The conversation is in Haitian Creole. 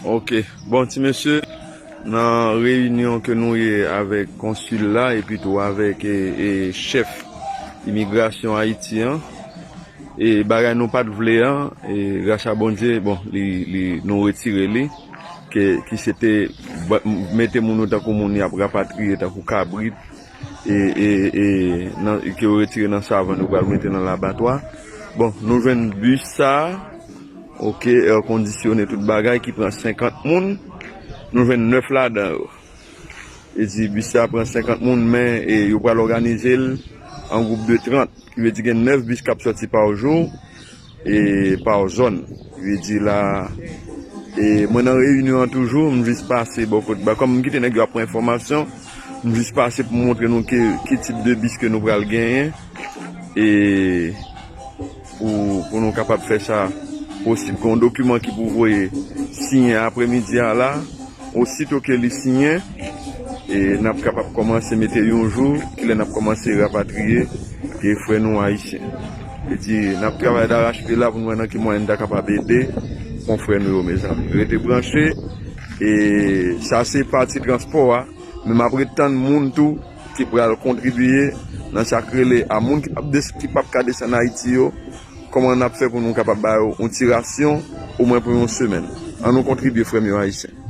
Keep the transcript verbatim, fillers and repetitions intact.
Ok, bon, ti mesye, nan reyinyon ke nou ye avèk konsil la epi tou avèk e, e chèf imigrasyon Ayiti an, e bagay nou pa t vle an, e gras a Bondye, bon, li, li, nou retire li, ke, ki se te ba- mete moun yo tankou moun y ap rapatriye, tankou kabrit, e, e, e nan, ke yo retire nan savann, yo pral mete nan labatwa. Bon, nou jwenn bis sa a, ok, èkondisyone, tout bagay, ki pran senkant moun. Nou jwenn nèf ladan yo. E di bis sa pran senkant moun, men e, yo pral òganize l an gwoup de trant. Ki vle di gen nèf bis k ap sòti pa jou, e pa zòn. Ki vle di la, e mwen nan reyinyon an toujou, m jis pase bò kot ba. Kòm m kite nèg yo ap pran enfòmasyon, m jis pase pou m montre nou ke, ki tip de bis ke nou pral genyen. E pou, pou nou kapab fè sa posib. Gen yon dokiman ki pou voye siyen apremidi a la. Osito ke li siyen, e n ap kapab kòmanse mete yon jou, kilè n ap kòmanse rapatriye e frè nou ayisyen. E di, n ap travay darachpye la pou n wè nan ki mwayen n ta kapab ede konfrè nou yo, mezanmi. Rete branche, e sa se pati transpò a, men m ap ret tann moun tou ki pral kontribye nan sa k rele a moun ki p ap des- ki p ap ka desann Ayiti yo, kòman n ap fè pou nou kapab ba yo yon ti rasyon, omwen pou yon semèn. An nou kontribye, frè m yo ayisyen.